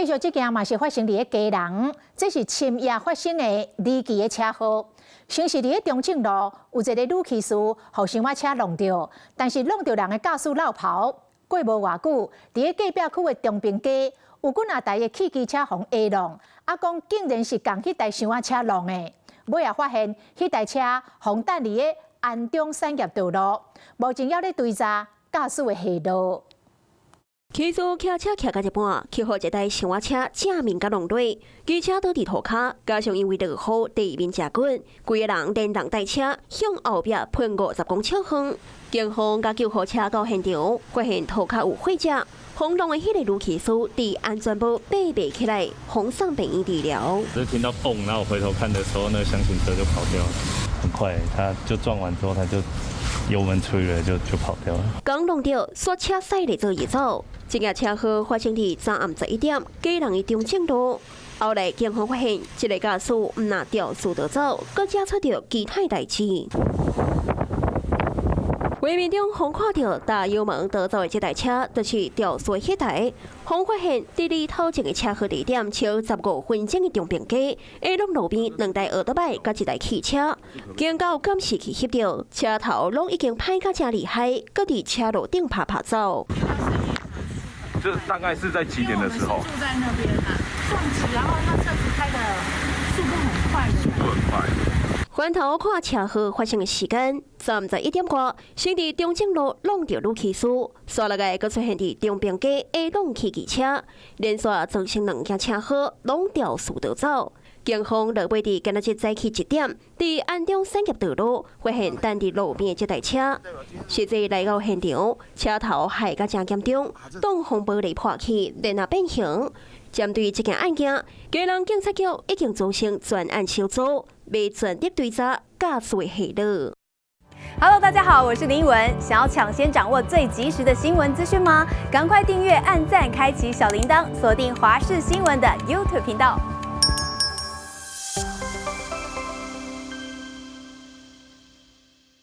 繼續這件嘛是發生佇咧基隆，這是深夜發生的離奇的車禍。先是佇咧中正路有一个女騎士，予小仔車挵著，但是挵著人的駕駛落跑。過無偌久，佇咧隔壁區的中平街有幾若台的汽機車予人下挵，啊講竟然是仝彼台小仔車挵的。尾仔發現，彼台車予等佇咧安中產業道路，目前猶咧追查駕駛的下落。騎士騎車騎到一半，去予一台小仔車正面共挵落，機車倒佇塗跤，加上因為落雨地面誠滾，規個人連人帶車向後壁噴50公尺遠。警方共救護車到現場，發現塗跤有血跡，予挵的彼个女騎士佇安全帽爬袂起來，予送病院治療。就聽到嘣，然後我回頭看的時候，那個廂型車就跑掉了，很快，他就撞完之後，他就油門吹了，就跑掉了。剛挵著，煞車駛咧做伊走。這個車禍發生佇昨暗11點，基隆的中正路。後來警方發現，這个駕駛毋但肇事逃走，閣惹出著其他代誌。畫面中，予看著踏油門逃走的這台車，就是肇事的彼台。予發現，佇離頭前的車禍地點超15分鐘的中平街，下挵路邊兩台奧多擺佮一台汽車，經過監視器翕著，車頭攏已經歹甲誠厲害，閣佇車路頂拍拍走。這大概是在幾點的時候？住在那邊啊，撞擊，然後他車子開的速度很快，速度很快。回頭看車禍發生的時間，昨暗11點外，先佇中正路挵著女騎士，煞落來閣出現佇中平街下挵汽機車，連續造成兩件車禍，攏肇事逃走。警方落尾佇今仔日早起1點，佇安中產業道路發現等佇路邊的這台車，實際來到現場，車頭害甲誠嚴重，擋風玻璃破去，然後變形。針對這件案件，基隆警察局已經組成專案小組，欲全力追查駕駛的下落。 Hello，大家好，我是林文。想要搶先掌握最及時的新聞資訊嗎？趕快訂閱、按讚、開啟小鈴鐺，鎖定華視新聞的 YouTube 頻道。